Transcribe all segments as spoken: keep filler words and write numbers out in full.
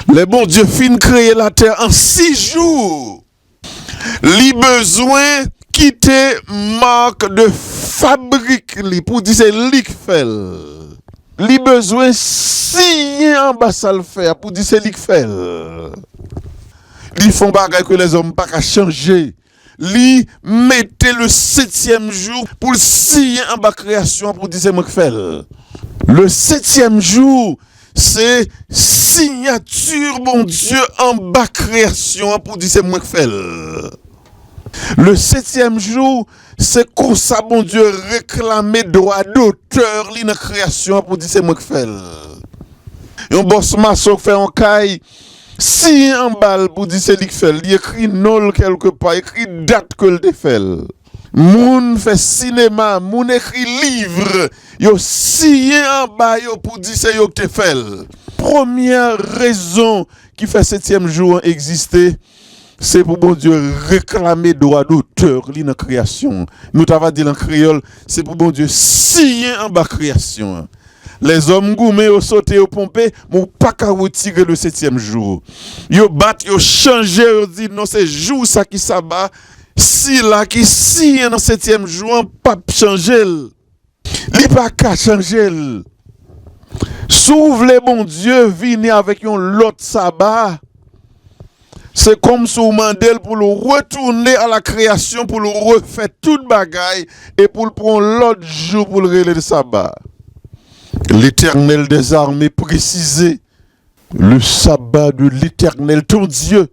Lè Bondye fin kreye latè an sis jou, li bezwen kite mak de fabrik li pou di se li k fè l. Li bezwen siyen anba sa l fè a pou di se li k fè l. Li fè yon bagay ke lèzòm pa ka chanje. Li mete le setyèm jou pou l siyen anba kreyasyon an pou di se mwen k fè l. Le setyèm jou, se siyati Bondye anba kreyasyon an pou di se mwen k fè l. Le setyèm jou, se konsa Bondye reklame dwa dotè li nan kreyasyon an pou di se mwen k fè l. Yon bòs mason k fè yon kay, siyen anba l pou di se li k fè l. Li ekri non l kèlkepa, ekri dat ke l te fè l. Moun fè sinema, moun ekri liv, yo siyen anba yo pou di se yo k te fè l. Premyè rezon ki fè setyèm jou an egziste, se pou Bondye reklame dwa dotè li nan kreyasyon an. Nou ta va di l an kreyòl, se pou Bondye siyen anba kreyasyon an. Lèzòm goumen, yo sote, yo ponpe, men w pa ka retire le setyèm jou. Yo bat, yo chanje, yo di non, se jou sa ki saba. Sila ki siyen nan setyèm jou an p ap chanje l. Li pa ka chanje l. Si w vle Bondye vini avèk yon lòt saba, se kòmsi w mande l pou l retounen a la kreyasyon, pou l refè tout bagay, e pou l pran yon lòt jou pou l rele l saba. Letènèl dèzame presize, le sabbat de l'Éternel, ton Dieu.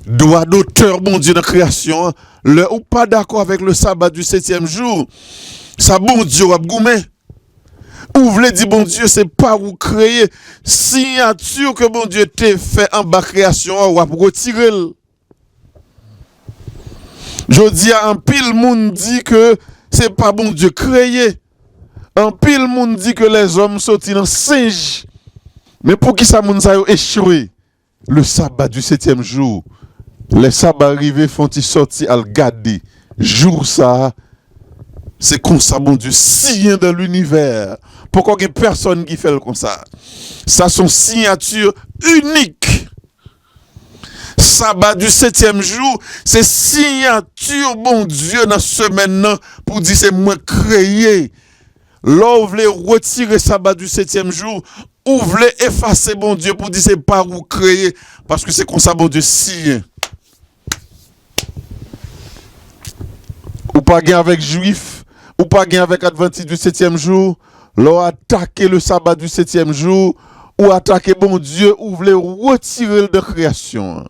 Dwa dotè Bondye nan kreyasyon an. Lè ou pa dakò avèk le sabbat du septième jour, sa Bondye w ap goumen. Ou vle di Bondye se pa ou kreye. Siyati ke Bondye te fè anba kreyasyon an, w ap retire l. Jodi a, anpil moun di ke se pa Bondye kreye. Anpil moun di ke lèzòm soti nan senj. Men poukisa moun sa yo echwe? Le sabbat du septième jour. Lè saba rive, fè yon ti sòti, al gade. Jou sa a, se konsa Bondye siyen dans l'univers. Poko gen pèsonn ki fè l konsa. Sa se yon siyati inik. Saba du septième jour, se siyati Bondye nan semèn nan pou di se mwen kreye. Lè w vle retire saba du septième jour, ou vle efase Bondye pou di se pa ou kreye, paske se konsa Bondye siyen. Ou pa gen avèk jwif, ou pa gen avèk advantis du septième jour, lè w atake le sabbat du septième jour, ou atake Bondye, ou vle retire l nan kreyasyon an.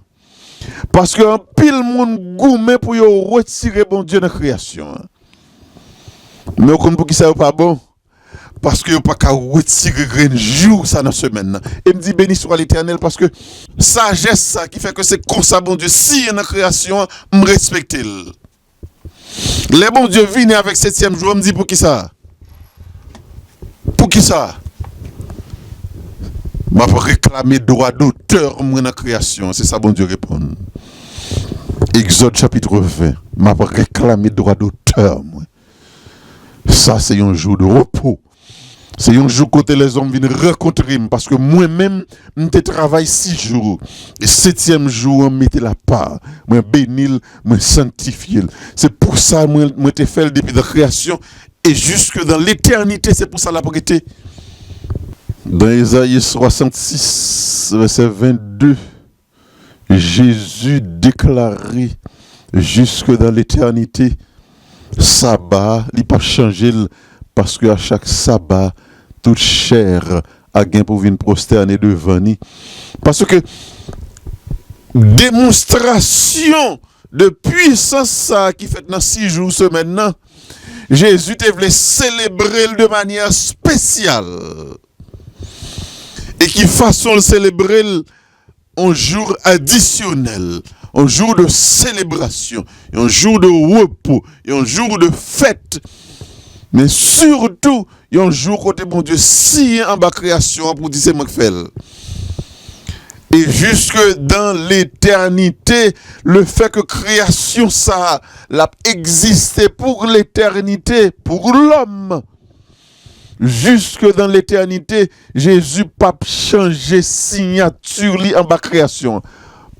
Paske anpil moun goumen pou yo retire Bondye nan kreyasyon an. Men w konn poukisa yo pa bon? Paske yo pa ka retire grenn jou sa nan semèn nan. E m di, beni swa Letènèl, paske sajès sa ki fè ke se konsa Bondye siyen nan kreyasyon an, m respekte l. Lè Bondye vini avèk setyèm jou an, m di, poukisa? Poukisa? M ap reklame dwa dotè mwen nan kreyasyon an, se sa Bondye reponn. Egzòd chapit ven, m ap reklame dwa dotè mwen. Sa se yon jou de repo. Se yon jou kote lèzòm vin rankontre m, paske mwen menm, m te travay sis jou. E setyèm jou an, m mete l apa. Mwen beni l, mwen sanktifye l. Se pou sa mwen, mwen te fè l depi nan kreyasyon, e jiske dan letènite, se pou sa l ap rete. Dan Ezayi swasannsis, vèsè vennde, Jezi deklare, jiske dan letènite, saba a, li p ap chanje l, paske a chak saba, tout chè a gen pou vin pwostène devan ni. Paske demonstrasyon de pwisans sa a ki fèt nan sis jou semèn nan, Jezi te vle selebre l de manyè espesyal. E ki fason l selebre l? Yon jou adisyonèl, yon jou de selebrasyon, yon jou de repo, yon jou de fèt, men sitou yon jou kote Bondye siyen anba kreyasyon an pou di se mwen k fè l. E jiske dan letènite, lefètke kreyasyon sa a, l ap egziste pou letènite, pou lòm. jiske dan letènite, Jezi p ap chanje siyati li anba kreyasyon an.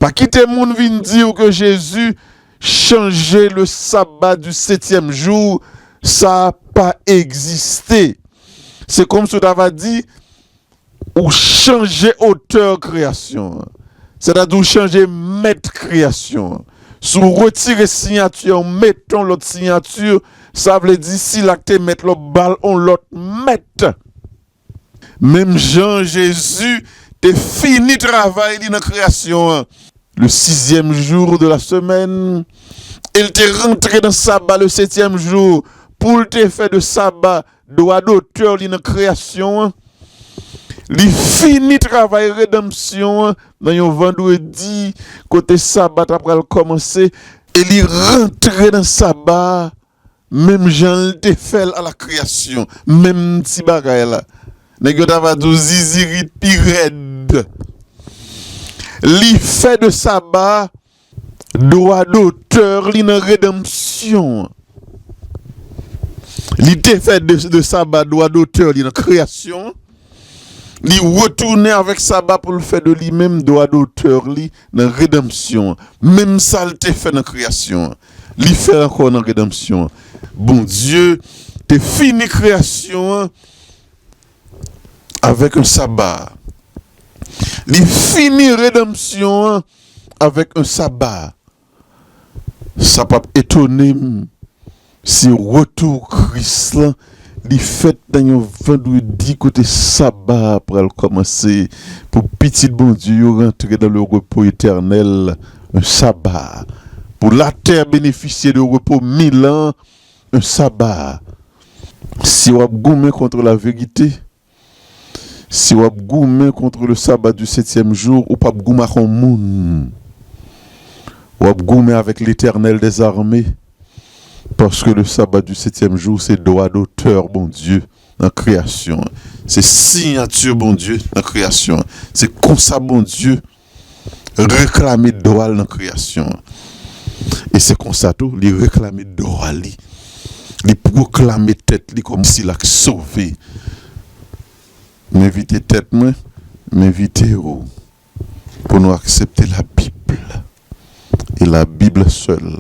Pa kite moun vin di w ke Jezi chanje le sabbat du septième jour, sa pa egziste. Se kòmsi w ta va di, ou chanje otè kreyasyon an. Sètadi ou chanje mèt kreyasyon an. Si w retire siyati an, w mete yon lòt siyati, sa vle di sila k te mèt la, w ba l yon lòt mèt. Menm jan Jezi te fini travay li nan kreyasyon an, le sixième jour de la semaine, e l te rantre nan saba le septième jour pou l te fè de saba dwa dotè li nan kreyasyon an. Li fini travay redanmsyon an nan yon vandredi, kote saba t apral kòmanse, e li rantre nan saba a menm jan l te fè l a la kreyasyon, menm ti bagay la. Nèg yo ta va di w zizirit pi rèd. Li fè de saba a dwa dotè li nan redanmsyon an. Li te fè de, de saba dwa dotè li nan kreyasyon an. Li retounen avèk saba pou l fè de li menm dwa dotè li nan redanmsyon an. Menm sa l te fè nan kreyasyon an, li fè ankò nan redanmsyon an. Bondye te fini kreyasyon an avèk yon saba. Li fini redanmsyon an avèk yon saba. Sa p ap etone m si retou Kris lan li fèt nan yon vandredi kote saba a pral kòmanse pou pitit Bondye yo rantre dans le repos éternel, un sabbat. Pou latè benefisye de repo mil an, un sabbat. Si w ap goumen contre la vérité, si w ap goumen contre le sabbat du septième jour, ou p ap goumen ak yon moun. W ap goumen avèk Letènèl dè zame, paske le sabbat du septième jour se dwa dotè Bondye nan kreyasyon an. Se siyati Bondye nan kreyasyon an. Se konsa Bondye reklame dwa l nan kreyasyon an. E se konsa tou, li reklame dwa li. Li pwoklame tèt li kòm sila k sove. M envite tèt mwen, m envite w pou nou aksepte Labib, e Labib sèl,